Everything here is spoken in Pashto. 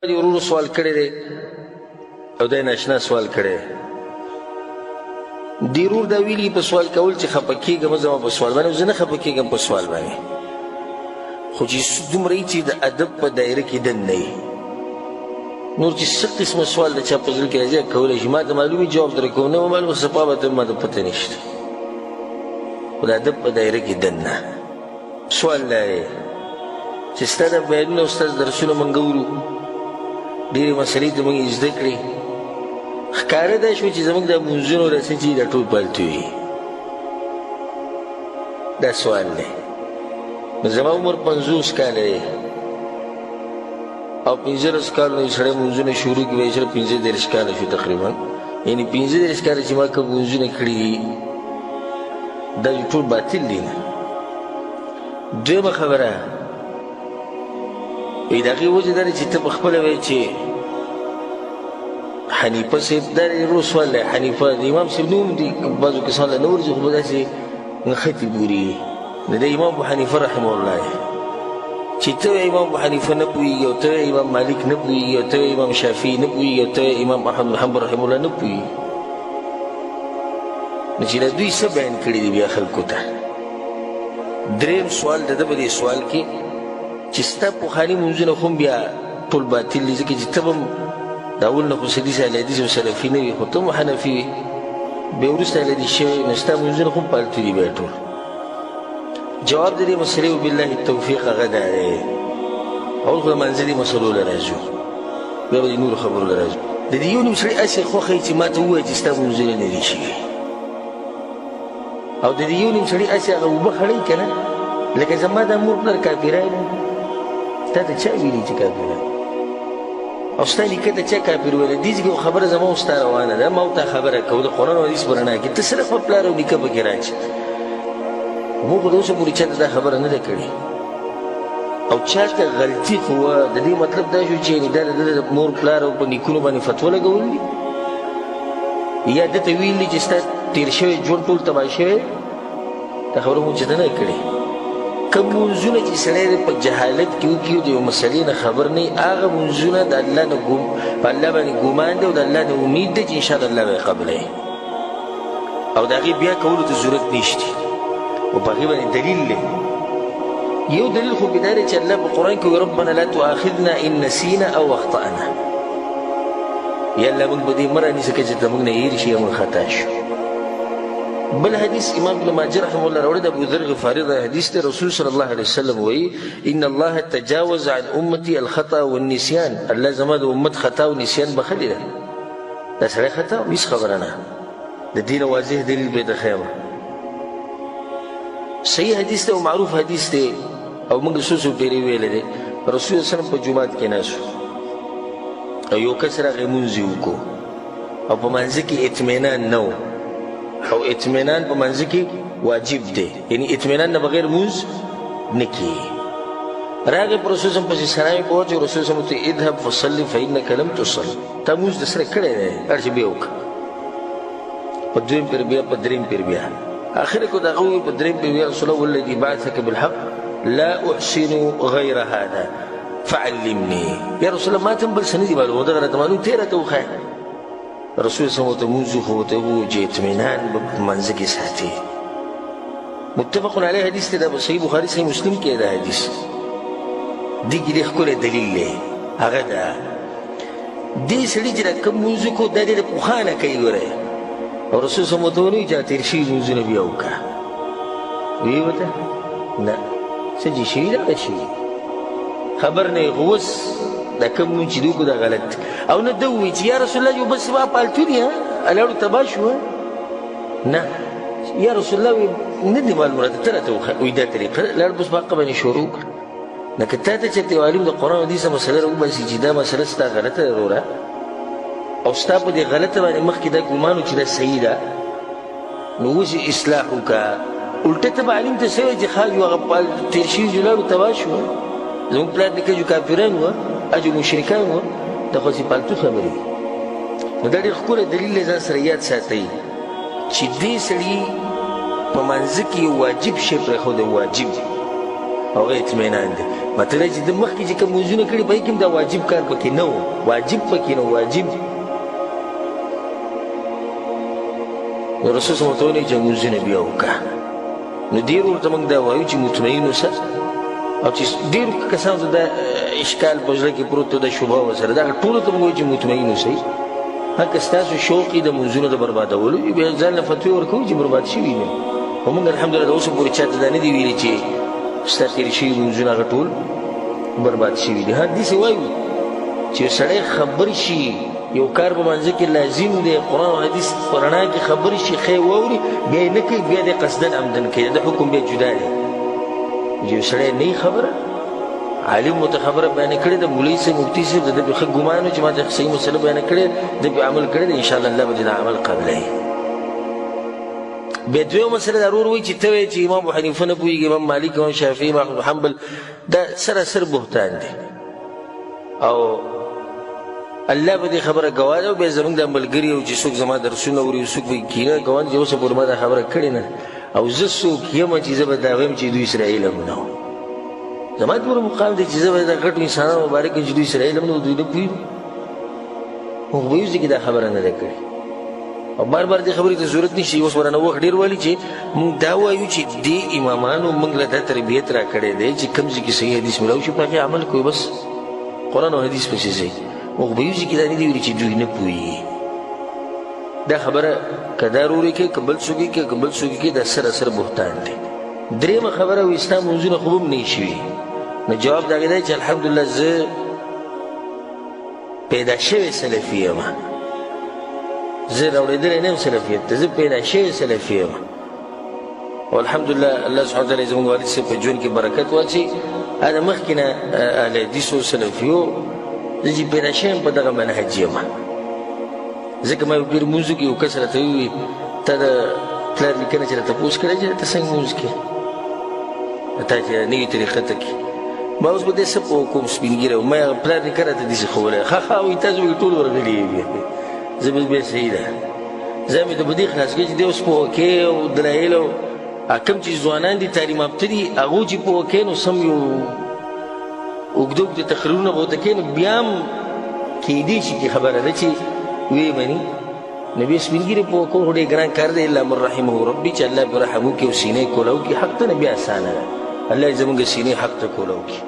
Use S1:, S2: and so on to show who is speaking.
S1: دی ورور سوال کړی دی او دی ناشنا سوال کړی دی. ورور دا ویلي په سوال کول چې خفه کېږم زما په سوال باندې، زه نه خفه کېږم په سوال باندې، خو چې دومره یې چې د ادب په دایره کې دننه یې، نور چې څه قسمه سوال د چا په زړه کې راځي کولی شي. ما ته معلومي جواب درکوم، نه معلوم صفا به ته ما ته پته نشته، خو د ادب په دایره کې دننه سوال دا دی چې ستا د بیانونه او ستا درسونه موږ اورو، ډېرې مسلې ته موږ یې زده کړې، ښکاره دا شو چې زموږ د لمونځونو رسې چې دا ټول پالتو وي. دا سوال دی. نو زما عمر 50 کاله دی او 15 کالو نه سړی لمونځونه شروع کړي، بیا سره 35 کاله شو تقریبا، یعنې 35 کاله چې ما کوم لمونځونه کړي دي دا ټول باطل دي. نه دویمه خبره وایي د هغې وجه دا ده چې ته په خپله وایې چې حنیفه صاحب، دا ورو سوال دی، حنیفه د امام صاحب نوم دی، بعضو کسانو له نه ورځي خو به داسې نښتې ګوري. نو د امام ابو حنیفه رحمه الله دی چې ته امام ابو حنیفه نه پوهېږي، او ته امام مالک نه پوهېږي، او ته امام شافعي نه پوهېږي، او ته امام احمد بن حنبل رحمه الله نه پوهېږي. نو چې دا دوی څه بیان کړي دي بیا خلکو ته؟ دریم سوال د ده په دې سوال کې چې ستا پخواني لمونځونه خو هم بیا ټول باطل دي، ځکه چې ته به هم د اول نه خو څه دي چې اهل حدیث او سلفي نه وي، خو ته هم حنفي وي، بیا وروسته اهل حدیث شوی، نو ستا لمونځونه خو هم پالتو دي بیا ټول. جواب د دې مسلې وبالله التوفیق هغه دا دی، اول خو د لمانځه دې مسلو له راځو، بیا به د نورو خبرو له راځو. د دې یو نیم سړي هسې خوښه چې ما ته ووایي چې ستا لمونځونه نه دي شوي، او د دې یو نیم سړي هسې هغه اوبه خړوي که نه، لکه زما دا مور پلار کافران، تا ته چا ویلي چې کافران؟ او ستا نیکه ته چا کافر ویلی؟ دې ځای کې خبره زما او ستا روانه ده، ما او تا خبره کوو د قرآن او حدیث په رڼا کې، ته سره خپل پلار او نیکه پکې راچې. موږ خو د اوسه پورې چا ته دا خبره نه ده کړې او چا ته غلطي خو د دې مطلب دا شو چې دا د ده د مور پلار او په نیکونو باندې فتوا لګول دي، یا ده ته ویلي چې ستا تېر شوی ژوند ټول تباه شوی، دا خبره مونږ چې نه کړې. کوم لمونځونه چې سړی په جهالت کې وکړي او د یو مسلې نه خبر نه وي، هغه لمونځونه د الله نه ګم په الله باندې ګمان دی او د الله نه امید دی چې انشاءالله الله به یې قبلوي او د هغې بیا کولو ته ضرورت نشته، او په هغې باندې دلیل دی. یو دلیل خو پې دا دی چې الله په قرآن کې وایي ربنا لا تؤاخذنا ان نسینا او اخطأنا، یا الله موږ به دې مه رانیسه که چېرته موږ نه هېر شي یا موږ خطا شو. بل حدیث امام ابن ماجه رحمه الله راوړی د ابو ذر غفاري دا حدیث دی، رسول صلی الله علیه وسلم وایي ان الله تجاوز عن امتي الخطا والنسیان، الله زما د امت خطا او نسیان بخښلې ده. دا سړی خطا هیڅ خبره نه، د دې نه واضح دلیل به ته ښیم. صحیح حدیث دی او معروف حدیث دی او موږ څو څو پېرې ویلی دی. رسول الله وسلم په جومات کې ناست او یو کس راغی لمونځ یې وکړو او په منځ کې اطمینان نه و، او اطمینان په منځ کې واجب دی، یعنی اطمینان نه بغیر لمونځ نه کېږي. راغی پر رسول سم پسې سلام یې په واچو، رسول سم ورته اذهب فصلي فإنک لم تصل، تا لمونځ د سره کړی دی، لاړ شه بیا وکړه. په دویم پیر بیا، په دریم پیر بیا، اخر کو دغه وی په دریم پیر بیا، رسول الله والذي بعثك بالحق لا احسن غیر هذا فعلمني، یا رسول الله ما ته هم بل څه نه دي معلوم، دغه راته معلوم ته یې راته وښایه. رسول صلی الله علیه وسلم ورته لمونځ وښوو، ورته وویل چې اطمینان به په منځ کې ساتي. متفق علیه حدیث دی، دا په صحیح بخاري صحیح مسلم کې دا حدیث دې کې ډېر ښکلی دلیل دی. هغه دا دې سړي چې دا کوم لمونځ وکړو دا دې د پخوا نه کوي ګوره، او رسول صلی الله علیه وسلم ورته ونه ویل چې تېر شوي لمونځونه بیا وکړه، ویې ورته نه، څه چې شوي دغه شوي خبر نه یې، خو اوس دا کوم لمونځ چې ده وکړو دا غلط دی. او نه ده وویل چې یا رسول الله یو بس ما پالتو دي، ها لاړو تباه شو، نه یا رسول الله وایي نه دي معلوم راته، ته راته وښیه. وایي دا طریقه لاړ بس په حقه باندې شروع کړه. نو که تا ته چېرته یو عالم د قرآن او حدیث مسله راوباسي چې دا مسله ستا غلطه ده وروره، او ستا په دې غلطه باندې مخکې دا ګمان و چې دا صحیح ده، نو اوس یې اصلاح وکړه. الټه ته به عالم ته څه وایې چې ښه جو هغه تېر شوي جو لاړو تباه شو، زموږ پلار نیکه جو کافران وه، اجو مشرکان وه، دا خو هسې پالتو خبرې دي. نو دا ډېر ښکلی دلیل دی، ځان سره یاد ساتئ چې دې سړي په منځ کې یو واجب شی پرېښودی، واجب، او هغه اطمینان دی. مطلب چې د مخکې چې کوم لمونځونه کړي په هغې کې هم دا واجب کار پکې نه و، واجب پکې نه و، واجب. نو رسول صلی الله علیه وسلم چې لمونځونه بیا وکړه. نو ډېر ورته موږ دا وایو چې مطمئن اوسه، او چې ډېرو کسانو ته دا اشکال په زړه کې پروت دی، دا شبهه ورسره ده، هغه ټولو ته موږ وایو چې مطمئن اوسئ. ها که ستاسو شوق یې د لمونځونو د بربادولو وي، بیا ځان له فتوې ورکوو چې برباد شوي نه. خو موږ الحمدلله د اوسه پورې چا ته دا نه دي ویلي چې ستا تېر شوي لمونځونه هغه ټول برباد شوي دي. ها داسې وایو چې سړی خبر شي یو کار په مانځه کې لازم دی، قرآن او حدیث په رڼا کې خبر شي، ښه یې واوري، بیا یې نه کوي، بیا دی قصداً عمداً کوي، د حکم بیا جدا دی. چې یو سړی نه وي خبره، عالم ورته خبره بیان کړې ده، مولوي صاحب مفتي صاحب د ده پرې ښه ګمان و چې ما ته صحیح مسله بیان کړې، ده پرې عمل کړی دی، انشاءالله الله به دې دا عمل قبلوي. بیا دویمه مسله دا ورور وایي چې ته وایې چې امام ابو حنیفه نه پوهېږي، امام مالک، امام شافعي، امام احمد حنبل، دا سراسر بهتان دی. او الله به دې خبره ګواه ده. او بیا زموږ دا ملګري او چې څوک زما درسونه اوري او څوک به یې کینه ګواه دي چې اوسه پورې ما دا خبره کړې نه، او زه څوک یم چې زه به دا وایم چې دوی سره علم نه و. زما دومره مقام دی چې زه به دا غټو انسانانو مبارک یم چې دوی سره علم نه و، دوی نه پوهېږي. موږ به یو ځای کې دا خبره نه ده کړې، او بار بار دې خبرې ته ضرورت نشي. اوس ورنه وخت ډېر والي چې موږ دا وایو چې دې امامانو موږ له دا تربیت را کړی دی چې کوم ځای کې صحیح حدیث ملاو شي په هغې عمل کوي، بس قرآن او حدیث پسې ځي. موږ به یو ځای کې دا نه دي ویلي چې دوی نه پوهېږي. دا خبره که دا رورې کوي، که بل څوک یې کوي، که بل څوک یې کوي، دا سراسر بهتان دی. درېیمه خبره وایي ستا لمونځونه خو به هم نه شوي. نو جواب د هغې دی چې الحمدلله زه پیدا شوی سلفي یم، زه راوړېدلی نه یم سلفیت ته، زه پیدا شوی سلفي یم. او الحمدلله الله سبحانه وتعالی زموږ والد صاحب په ژوند کې برکت واچوي. هغه مخکې نه اهل حدیثو سلفیو، زه چې پیدا شوی یم په دغه منهج یم. ځکه ما یو پیر لمونځ وکړي، یو کس راته وویل تا د پلار لیکنه چې راته تپوس کړی چې ته څنګه لمونځ کوې، تا چې نوې طریقه ته کې، ما اوس به دې څه پوه کوم سپین ږیری وم، ما یې پلار نیکه راته داسې ښوولی. ښه ښه وایي تاسو به ټول ورغلي یئ، زه به بیا صحیح ده. ځان مې ته په دې خلاص کړی چې دی اوس پوه کوې او دلایل او کوم چې ځوانان دي تعلیم یافته دي هغو چې پوه کوې نو سم یو اوږده اوږده تقریرونه به ورته کوې، نو بیا هم کېدای شي کې خبره ده چې ویې مني. نو بیا سپین ږیري پوه کول خو ډېر ګران کار دی، الا من رحمه ربي، چې الله پرې رحم وکړي او سینې کولاو کړي حق ته، نه بیا اسانه ده. الله یې زموږ سینې حق ته کولاو کړي.